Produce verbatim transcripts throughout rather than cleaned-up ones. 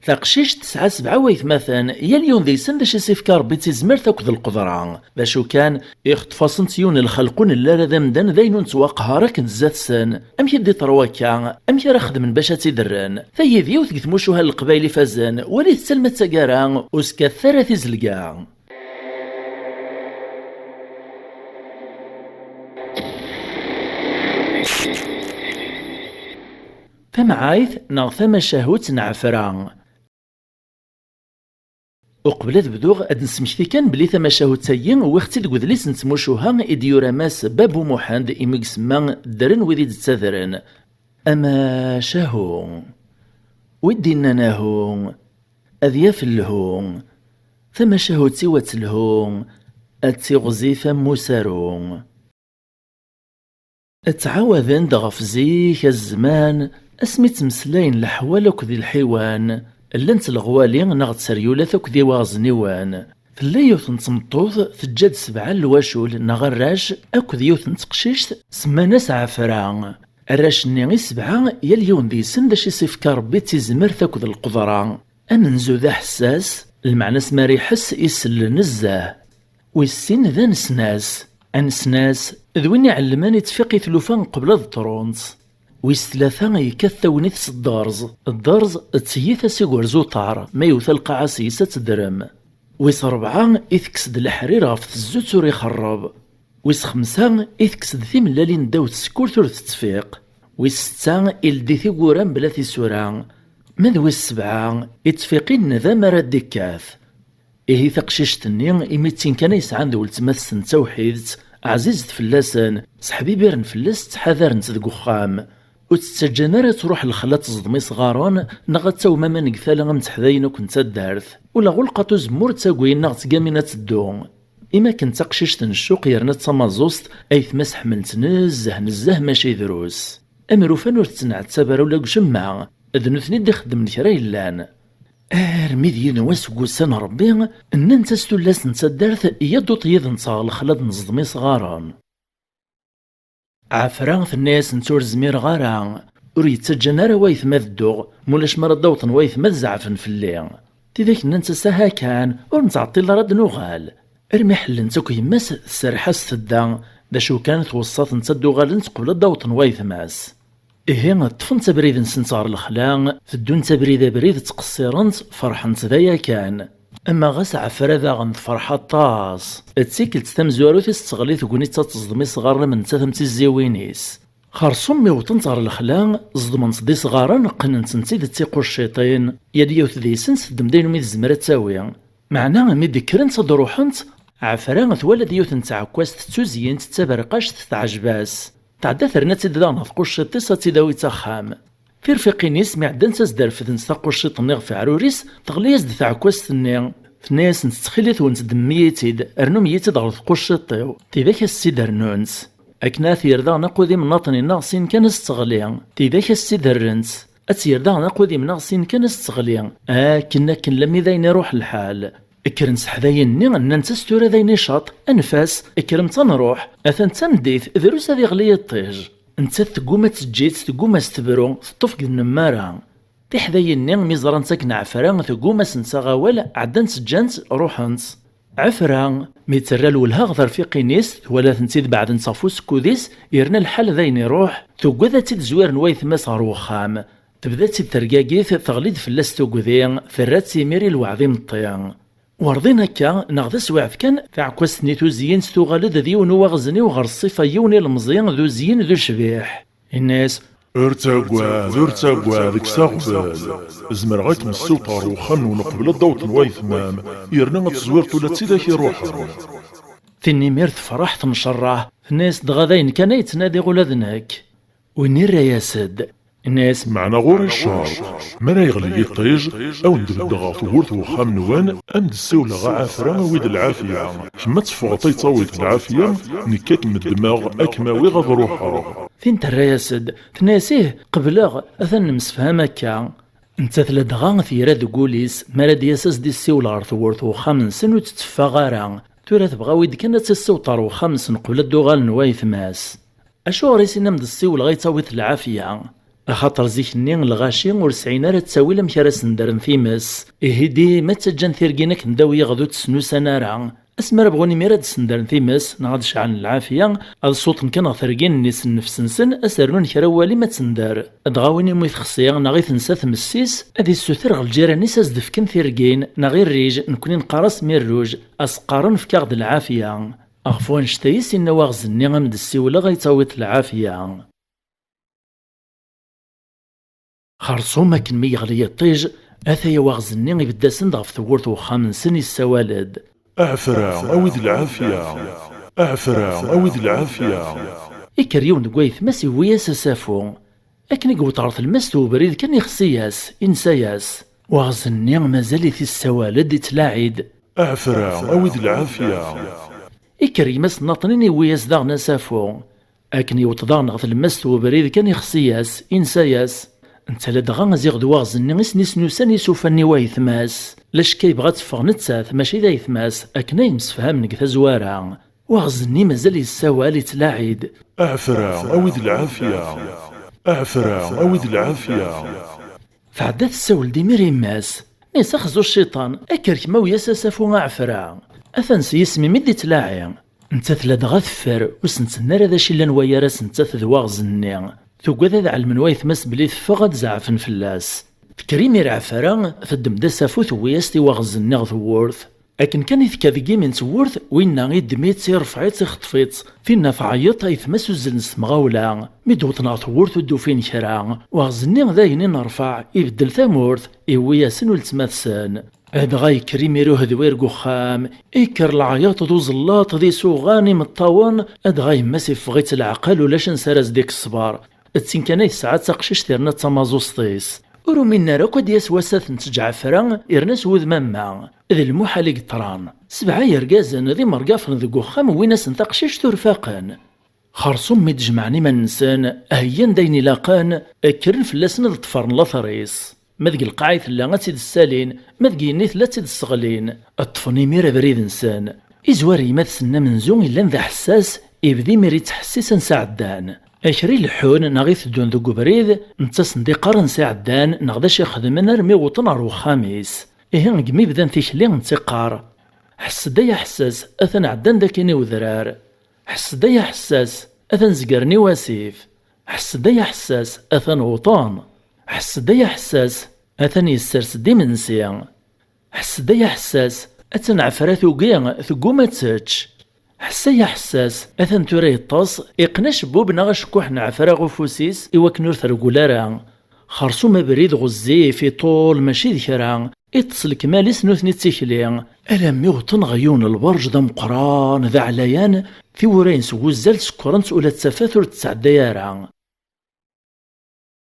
Taqcict tesɛa sebɛa waytmaten, yal yiwen deg-sen d acu i s-ifka Ṛebbi d tizmert akked lqedra. D acu kan, ixṭef-asent yiwen n lxelq ur nelli ara d amdan, d ayen ur nettwaqhar akken zdat-sen. Amek i d-iḍra wakka? Amek ara xedmen bac ad tt-id-rren? Tayi d yiwet deg tmucuha n Leqbayel ifazen, walit-tt alma d taggara, ur skkatet ara tizelga. Tamɛayt neɣ tamacahut n Ɛefra. Uqbel ad bduɣ, ad d-nesmekti kan belli tamacahut-agi wwiɣ-tt-id deg udlis n tmucuha i d-yura Mass Babu Muḥend, imi i isemma ddren wid i d-ttadren. Amacahu. Wi d-innan ahu, ad yaf lhu. Tamacahut-iw ad telhu, ad tiɣzif am usaru. Ttɛawaden-d ɣef zik, a zzman, asmi ttmeslayen leḥwal akked lḥiwan, llant leɣwali neɣ tteryulat akked iwaɣezniwen. Tella yiwet n tmeṭṭut teǧǧa-d sebɛa n lwacul neɣ arrac akked yiwet n teqcict, semman-as Ɛefra. Arrac-nni i sebɛa, yal yiwen deg-sen d acu i s-ifka Ṛebbi d tizmert akked lqedra. Amenzu d aḥessas, lmeɛna-s mi ara iḥess isell nezzeh. Wis sin d anesnas. Anesnas d win iɛellmen i tfiq i tlufa qbel ad ṭrunt. Wis tlata yekkat tagnit s dderẓ. Dderẓ d tiyita s igerzuṭar, ma yewta lqaɛa seg-s ad tedrem. Wis ṛebɛa itekkes-d leḥrir ɣef tezzut ur ixerreb. Wis xemsa itekkes-d timellalin ddaw tsekkurt ur tettfiq. Wis setta ileddi tiwwura mebla tisura. Ma d wis sebɛa, ittfiqin d amar ad d-ikkat. Ihi taqcict-nni, imi d tin kan ay sɛan d weltma-tsen d tawḥidt, ɛzizet fell-asen, seḥbibiren fell-as, ttḥadaren-tt deg uxxam. Ur tt-ttaǧǧan ara ad truḥ lexla ad teẓdem isɣaren, neɣ ad tawem aman deg tala am teḥdayin akk n taddart. Ula ɣulqaṭ uzemmur d tagwin neɣ d tgamin ad teddu. Imi akken d taqcict n ccuq yerna d tamaẓuẓt, aytma-s ḥemmlen-tt nezzeh, nezzeh mačči drus. Am rufan ur tettneɛttab ara ula deg ucemma, d nutni i d-ixeddmen kra yellan. Armi d yiwen wass deg wussan n Ṛebbi, nnant-as tullas n taddart, "Yaduṭ yid-nteɣ lexla ad neẓdem isɣaren." Ɛefra tenna-yasent, "Ur zmireɣ ara." Ur yi-ttaǧǧan ara waytma ad dduɣ, mulac mi ara d-awḍen waytma ad zeɛfen fell-i. Tidak nnant-as, "Aha kan, ur nettɛeṭṭil ara ad d-nuɣal." Armi ḥellent akk yemma-s, tserreḥ-as tedda, d acu kan tweṣṣa-tent ad d-uɣalent qbel ad d-awḍen waytma-s. Ihi, ṭṭfent abrid-nsent ɣer lexla, teddunt abrid abrid, ttqeṣṣirent, ferḥent d aya kan. Ama ɣas Ɛefra daɣen tefreḥ aṭas. D tikkelt tamezwarut i s-teɣli tegnit ad teẓdem isɣaren am nettat am tiziwin-is. Xerṣum mi wwḍent ɣer lexla, ẓedment-d isɣaren, qqnent-tent-id d tiqucciṭin, yal yiwet deg-sent teddem-d ayen umi tezmer ad tawi. Meɛna mi d-kkrent ad d-ruḥent, Ɛefra twala-d yiwet n tɛekkazt d tuzyint d taberqact, teɛjeb-as. Tɛedda terna-tt-id daɣen ɣer tqucciṭ-is ad tt-id-tawi s axxam. Tirfiqin-is mi ɛeddant ad s-d-refdent taqucciṭ-nni ɣef uɛrur-is, teɣli-as-d tɛekkazt-nni. Tenna-yasent, "Ttxil-went, ddmem-iyi-tt-id, rnum-iyi-tt-id ɣer tqucciṭ-iw." Tidak ad s-tt-id-rnunt. Akken ad t-yerr daɣen aqudim n aṭṭen-nneɣ sin kan ad s-teɣli. Tidak ad s-tt-id-rrent. Ad tt-yerr daɣen aqudim-nneɣ sin kan ad s-tt teɣli. Akken, akken, lammi d ayen iruḥ lḥal. Kkren seḥdayen-nni, nnant-as, "Tura d ayen icaṭ, anef-as, kkremt ad nruḥ. Atan d tameddit, drus ad iɣli yiṭij." Nettat tegguma ad teǧǧ-itt, tegguma ad s-tebru, teṭṭef deg tnemmara. Tiḥdayin-nni, mi ẓrant akken Ɛefra tegguma ad sent-taɣ awal, ɛeddant ǧǧant, ruḥent. Ɛefra, mi terra lwelha ɣer terfiqin-is, twala-tent-id beɛdent ɣef usekkud-is, yerna lḥal d ayen iruḥ, tuggad ad tt-id-zwiren waytma-s ɣer wexxam. Tebda-tt-id tergagit, teɣli-d fell-as tugdi, terra-tt imir i lweɛd imeṭṭi. Werḍin akka, neɣ d aswiɛt kan, taɛekkazt-nni tuzyint tuɣal-d d yiwen uwaɣezniw ɣer ṣṣifa n yiwen ilemẓi d uzyin d ucbiḥ. Inna-yas, "Ur ttagad, ur ttagad, kkes aɣbel. Zemreɣ ad kem-ssiwḍeɣ ɣer wexxam-nwen uqbel ad d-awḍen waytma-m, yerna ad teẓwireḍ ula d tidak iruḥen." Tin imir tefreḥ, tencerreḥ, tenna-yas, "Dɣa d ayen kan ay ttnadiɣ ula d nekk." Win irra-yas-d, inna-yas, "Meɛna ɣur-i ccerṭ, mi ara yeɣli yiṭij, a wen-d-beddeɣ ɣer tewwurt n wexxam-nwen, a m-d-ssiwleɣ a Ɛefra, awi-d lɛafya. Kemm ad teffɣeḍ, ad tawiḍ lɛafya, nekk ad kem-ddmeɣ, ad kem-awiɣ ad ruḥeɣ." Tin terra-yas-d, tenna-yas, "Ih, qebleɣ, atan nemsefham akka." Nettat ladɣa tira deg wul-is, mi ara d-yas ad s-d-issiwel ɣer tewwurt n wexxam-nsen ur tetteffeɣ ara. Tura tebɣa wid kan ad tt-issiwḍ ɣer wexxam-nsen qbel ad d-uɣalen waytma-s. "Acuɣer i s-innam d-ssiwleɣ ad tawiḍ lɛafya?" Axaṭer zik-nni lɣaci ur sɛin ara ttawil amek ara sendren times. Ihi dima ttaǧǧan tirgin akken d awi-yaɣ d ur tt-snusan ara. Asmi ara bɣun imir ad sendren times neɣ ad ceɛlen lɛafya, ad ṣuṭen kan ɣer tergin-nni s nnefs-nsen, ad s-rnun kra n walim ad tender. Dɣa win iwumi texsi neɣ i tensa tmessis, ad issuter ɣer lǧiran-is ad s-d-fken tirgin neɣ irrij, nekni neqqar-as mirruj, a s-qqaren fk-aɣ-d lɛafya. Ɣef wannect-a i s-inna waɣzen-nni am d-ssiwleɣ ay tawiḍ lɛafya. Xerṣum akken mi yeɣli yiṭij, ataya waɣzen-nni ibedd-asen-d ɣef tewwurt n uxxam-nsen, yessawal-d: Aɛefra, awi-d lɛafya! Aɛefra, awi-d lɛafya! Ikker yiwen deg wayetma-s, iwwi-yas asafu. Akken i yewweḍ ɣer tlemmast n ubrid kan, ixsi-yas, insa-yas. Waɣzen-nni mazal-it issawal-d, ittlaɛi-d: Aɛefra, awi-d lɛafya! Ikker gma-s n Naṭnin, iwwi-yas daɣen asafu. Akken yewweḍ daɣen ɣer tlemmast n ubrid kan, ixsi-yas, insa-yas. Netta ladɣa aziɣ d waɣzen-nni i sen-isnusan isuffan i wayetma-s. Lacekka yebɣa ad teffeɣ nettat, mačči d ayetma-s, akken ay msefhamen deg tazwara. Waɣzen-nni mazal yessawal, ittlaɛi-d: Aɛefra, awi-d lɛafya! Aɛefra, awi-d lɛafya! Tɛedda tessawel-d imir i yemma-s. Nni-as: Axzu cciṭan, akker kemm awi-yas asafu aɛefra. Atan s yisem-im i d-ittlaɛi. Nettat ladɣa teffer, ur s-nettenna ara d acu illan wayar-as nettat d waɣzen-nni. Tugad ad ɛelmen wayetma-s belli teffeɣ ad zeɛfen fell-as. Tekker imir ɛefra, teddem-d asafu tewwi-yas-t i waɣzen-nni ɣer tewwurt. Akken kan i tekka deg yimi n tewwurt, winna iddem-itt, irfeɛ-itt, ixṭef-itt. Tinna tɛeyyeṭ, ayetma-s uzzlen s temɣawla. Mi d-wwḍen ɣer tewwurt ur d-ufin kra. Waɣzen-nni d ayen i nerfeɛ, ibeddel tamurt, iwwi-yasen uletma-tsen. Dɣa yekker imir uhedwir deg uxxam, ikker leɛyaṭ d uẓellaṭ d isuɣan imeṭṭawen, dɣa yemma-s iffeɣ-itt leɛqel, ulac ansi ara s-d-ikkes ṣṣber. D tin kan ay tesɛa d taqcict yerna d tamaẓuẓt-is. Ur uminen ara akk ad d-yas wass ad ten-teǧǧ ɛefra, yerna s wudem am wa. D lmuḥal i yeṭṭran. Sebɛa yergazen d imergafen deg uxxam wwin-asen taqcict ur faqen. Xerṣum mi d-jemɛen iman-nsen, heyyan-d ayen ilaqen, kkren fell-asen ad ṭṭfren later-is. Ma deg lqaɛa i tella ad tt-id-ssalin, ma deg yigenni tella ad tt-id-sseɣlin. Ṭṭfen imir abrid-nsen. Izwar yemma-tsen amenzu yellan d aḥessas, ibda imir ittḥessis ansa ɛeddan. A kra ileḥḥun neɣ iteddun deg ubrid, netta sen-d-iqqar ansa ɛeddan neɣ d acu ixedmen armi wwḍen ɣer wexxam-is. Ihi deg mi bdan tikli, netta iqqar: Ḥess-d ay aḥessas, atan ɛeddan-d akkin i wedrar. Ḥess-d ay aḥessas, atan zegren i wasif. Ḥess-d ay aḥessas, atan wwḍen. Ḥess-d ay aḥessas, atan yessers-d imensi. Ḥess-d ay aḥessas, atan ɛefra tugi, tegguma ad tečč. Ḥess ay aḥessas, atan tura yeṭṭes, iqqen acebbub neɣ acekkuḥ n ɛefra ɣef ufus-is i wakken ur tergul ara. Xerṣum abrid ɣezzif, iṭul, mačči d kra, iṭṭes lekmal-is nutni d tikli, alammi wwḍen ɣer yiwen n lberǧ d ameqqran, d aɛlayan, tiwwura-ines n wuzzal sekkrent, ula d tafat ur d-tesɛedday ara.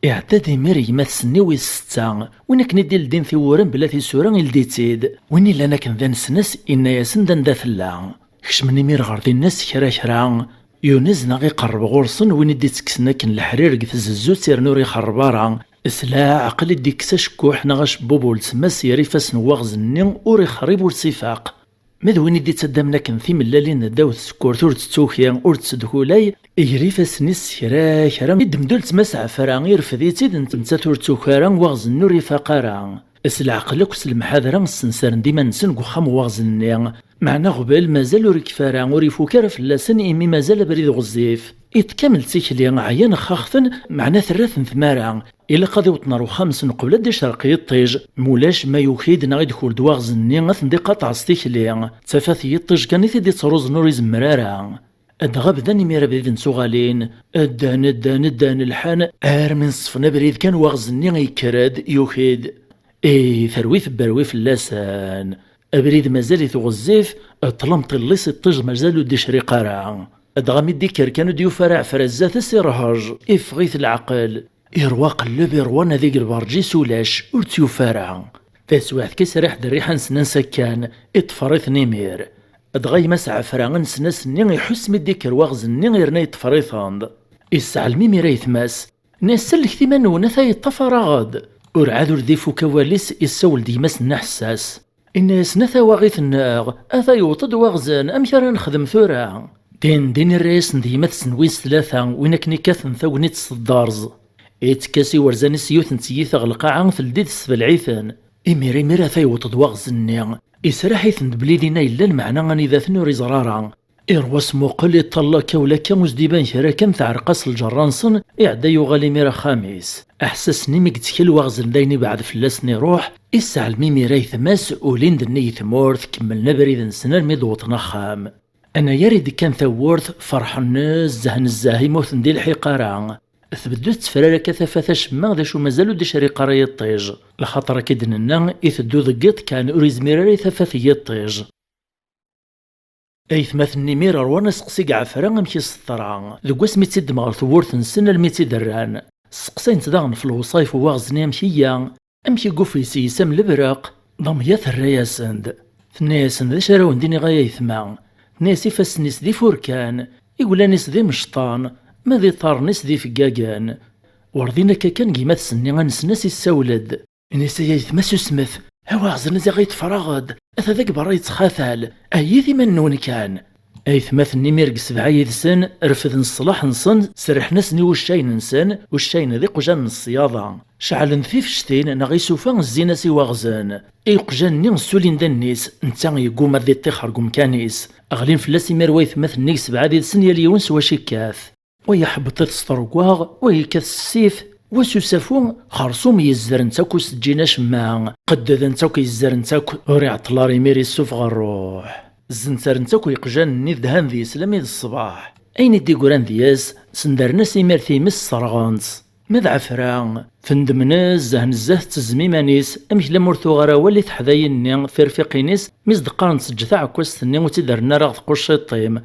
Iɛedda-d imir gma-tsen-nni wis setta, win akken i d-ildin tiwwura mebla tisura ildi-tt-id, win illan akken d anesnas inna-yasen-d anda tella. Kecmen imir ɣer dinna s kra kra. Yunez neɣ iqerreb ɣur-sen win i d-ittekksen akken leḥrir deg tzezzut yerna ur ixerreb ara. S leɛqel i d-ikkes acekkuḥ neɣ acebbub n weltma-s ger ifassen n waɣzen-nni ur ixerrib ur s-ifaq. Ma d win i d-ittaddamen akken timellalin ddaw tsekkurt ur d-tettuki, ur d-tettedkulay, iger ifassen-is s kra kra, iddem-d weltma-s ɛefra, irfed-itt-id, nettat ur tettuki ara, waɣzen-nni ur ifaq ara. S leɛqel akk s lemḥadra ssensaren-d iman-nsen deg uxxam n waɣzen-nni. Meɛna aɣbel mazal ur ikfi ara, ur ifuk ara fell-asen, imi mazal abrid ɣezzif. Iṭ kamel d tikli, ɛyan xaxten, meɛna terra-ten tmara. Ilaq ad iwṭen ar uxxam-nsen qbel ad d-icreq yiṭij, mulac ma yuki-d neɣ idkul-d waɣzen-nni ad ten-d-iqaṭeɛ s tikli. D tafat n yiṭij kan i t-id-ittruẓen ur izemmer ara. Dɣa bdan imir abrid n tuɣalin. Ddan, ddan, ddan, lḥan, armi nṣefen abrid kan waɣzen-nni yekker-d, yuki-d. Ih, terwi tebberwi fell-asen. Abrid mazal-it ɣezzif, ṭṭlam ṭillis iṭij mazal ur d-icriq ara. Dɣa mi d-ikker kan ur d-yufi ara ɛefra zdat-s irhej, iffeɣ-it leɛqel. Irwa aqelleb, irwa anadi deg lberǧ-is ulac, ur tt-yufi ara. Taswiɛt kan isriḥ-d rriḥa-nsen ansa kkan, iṭṭfer-iten imir. Dɣa gma-s ɛefra anesnas-nni iḥuss mi d-ikker waɣzen-nni yerna yeṭṭfer-iten-d. Isseɛlem imir ayetma-s. Nni-as: sellket iman-nwen, ata yeṭṭafar-aɣ-d. Urɛad ur d-ifuk awal-is, issawel-d gma-s-nni aḥessas. Inna-yasen: a tawaɣit-nneɣ, ata yewweḍ-d waɣzen, amek ara nexdem tura? Din din irra-yasen-d gma-tsen wis tlata, win akken ikkaten tagnit s tderẓ. Yettekka s iwerzan-is yiwet n tiyita ɣer lqaɛa, teldi-d tessebleɛ-iten. Imir imir ata yewweḍ-d waɣzen-nni. Israḥ-iten-d belli dinna yella lmeɛna anida-ten ur iẓra ara. Iṛwa-s muqel, iṭṭal akka u lakka ur s-d-iban kra kan, teɛreq-as lǧerra-nsen, iɛedda yuɣal imir axxam-is. Aḥessas-nni mi yettkel waɣzen d ayen ibɛed fell-asen iṛuḥ, isseɛlem imir aytma-s, ulin-d nnig tmurt, kemmlen abrid-nsen armi d-wwḍen axxam. Anayer i d-kkan tawwurt, ferḥen nezzeh nezzeh imi ur ten-d-ilḥiq ara. Tbeddu tettefrar akka tafat acemma, d acu mazal ur d-icriq ara yiṭij. Lxaṭer akka i d-nenna, iteddu deg yiḍ kan, ur izmir ara i tafat n yiṭij. Aytmaten-nni imir rwan aseqsi deg Ɛefra amek i s-teḍra, deg wasmi i tt-id-ddmen ɣer tewwurt-nsen almi i tt-id-rran. Sseqsayen-tt daɣen ɣef lewṣayef n waɣzen-nni amek iga, amek i yufeg yes-s am lebreq. Damya terra-yasen-d. Tenna-yasen: "D acu ara wen-d-iniɣ ay aytma?" Tenna-yas: "Ifassen-is d ifurkan, iglan-is d imecṭan, ma d iṭarren-is d ifeggagen." Werḍin akka kan deg yemma-tsen-nni, anessen-as issawel-d. Ini-as: "Ay aytma, susmet, a waɣzen ad aɣ-yeṭṭef raɣed, ata deg berra yettxatal, ayyit iman-nwen kan." Aytmaten imir deg sebɛa yid-sen refden ṣṣlaḥ-nsen, serrḥen-asen i wuccayen-nsen, uccayen d iqjan n ṣṣyaḍa. Ceɛlen tifectin neɣ isufa, zzin-as i waɣzen. Iqjan-nni ssulin-d allen-is, netta yegguma ad iṭṭixer deg umkan-is. Ɣlin fell-as imir waytmaten-nni deg sebɛa yid-sen, yal yiwen s wacu ikkat. Wa iḥebbeṭ-it s ṭergwaɣ, wa yekkat s ssif, wa s usafu, xerṣum yezzren-tt akk ur s-ǧǧin acemma, qeddden-tt akk, yezzren-tt akk, ur iɛeṭṭel ara imir issufeɣ ṛṛuḥ. Zzenzren-tt akk yeqjan-nni, dhan deg-s lammi d ṣṣbeḥ. Ayen i d-iggran deg-s, sendren-as imir times, sserɣen-tt. Ma d Ɛefra, tendem nezzeh nezzeh, tettezzem iman-is, amek lammi ur tuɣ ara awal i teḥdayin-nni, tirfiqin-is, mi s-d-qqarent: "Ǧǧet taɛekkazt-nni ur tt-id-rren ara ɣer tqucciṭ-im."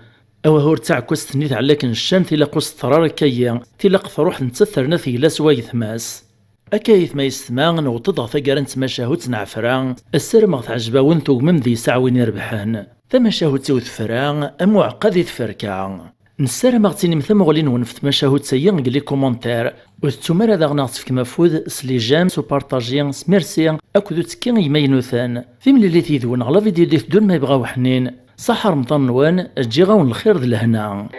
Awah, ur d taɛekkazt-nni tɛella akken ccan, tilaq ur s-teḍra ara akka-yi, tilaq truḥ nettat terna tegla s wayetma-s. Akka aytma yessetma, newweḍ-d ɣer taggara n tmacahut n Ɛefra, ssarameɣ teɛjeb-awen, tugmem deg-s aɛwin irebḥen. Tamacahut-iw tefra, am uɛeqqa di tferka. Nessaram ad ɣ-tinim tamuɣli-nwen ɣef tmacahut-agi deg les commentaires. Ur tettum ara daɣen ad ɣ-tefkem afud s les j'aime, s upartaji, s merci, akked uttekki i yimaynuten. Timlilit yid-wen ɣer la vidéo d-iteddun ma yebɣa uḥnin. Ṣaḥa Remḍan-nwen, ǧǧiɣ-awen lxir d lehna.